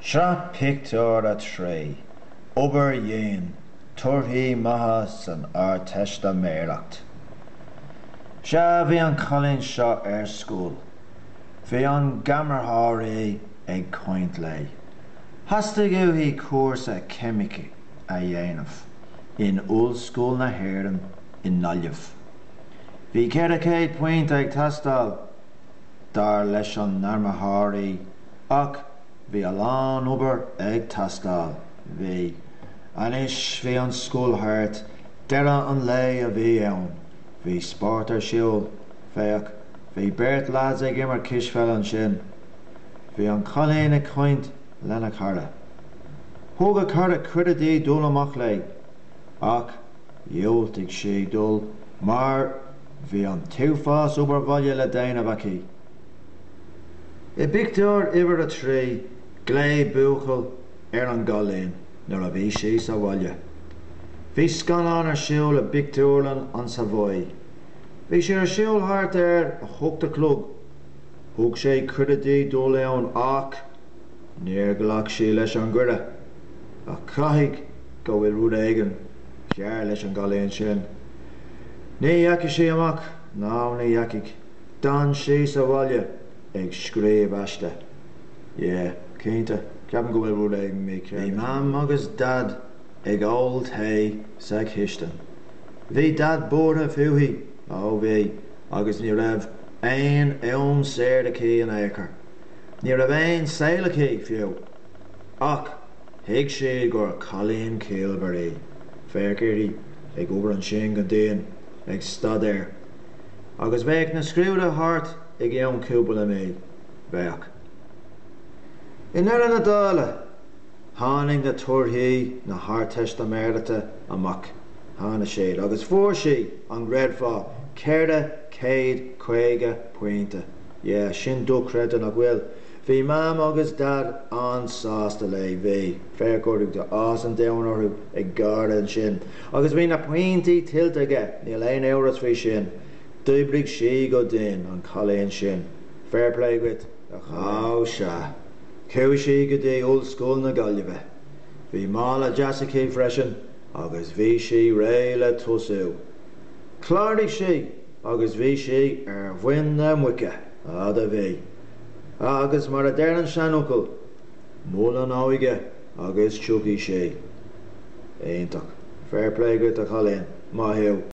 Sraith Pictiúr 3, Obair Dhian, Torthaí Maithe san Ardteistiméireacht. Sea, bhí an cailín seo ar scoil. Bhí an deartháir ag caint léi. Theastaigh uaithi cúrsa ceimice a dhéanamh in Ollscoil na hÉireann i nGaillimh. Bhí 400 pointe ag teastáil, dar leis an ndeartháir, ach bhí a lán obair ag teastáil. Bhí. Anois bhí an scoil thart, deireadh an lae a bhí ann. Bhí spórt ar siúl. Féach, bhí beirt lads ag imirt cispheile ansin. Bhí an cailín ag caint lena cara. Thug a cara cuireadh di dul amach léi, ach dhiúltaigh sí dul mar bhí an t-uafás obair bhaile le déanamh aici. I bpictiúr uimhir 3, ghlaoigh buachaill ar an gcailín nuair a bhí sí sa bhaile. Bhí scannán ar siúl i bpictiúrlann an Savoy. Bhí sé ar siúl thart ar a hocht a chlog. Thug sé cuireadh di dul ann ach níor ghlac sí leis an gcuireadh. Ach caithfidh go bhfuil rud éigin cearr leis an gcailín sin. Ní dheachaigh sí amach, nó ní dheachaigh. D'fhan sí sa bhaile ag scríobh aiste. Yeah, cinnte, ceapaim go bhfuil rud éigin mícheart. Bhí Mam agus Daid ag ól tae sa chistin. Bhí Daid buartha fúithi, ó bhí, agus ní raibh aon am saor aici in aon chor. Ní raibh aon saol aici, fiú. Ach thuig siad gur cailín ciallmhar í. Féach uirthi, ag obair ansin go dian, ag staidéar. Agus bheadh na scrúduithe thart i gceann cúpla mí. Bheadh. I ndeireadh na dála, tháinig na torthaí na hArdteistiméireachta amach. Tháinig siad agus fuair sí, an gcreidfeá, 450 pointe. Yeah, sin dochreidte, nach bhfuil? Bhí Mam agus Daid an-sásta léi, bhí. Féach orthu, tá áthas an domhain orthu ag gáire ansin. Agus bhí na pointí tuillte aige, níl aon amhras faoi sin. D'oibrigh sí go dian, an cailín sin. Fair play dhuit, a chailín. Ó sea. Chuaigh sí go dtí Ollscoil na Gaillimhe. Bhí mála deas aici freisin agus bhí sí réidh le tosú. Chláraigh sí agus bhí sí ar mhuin na muice, fhad a bhí. Agus mar a deir an seanfhocal, mol an óige agus tiocfaidh sí. Iontach. Fair play dhuit a chailín. Maith thú.